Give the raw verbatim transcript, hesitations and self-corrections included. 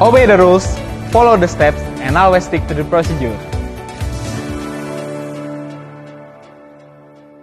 Obey the rules, follow the steps, and always stick to the procedure.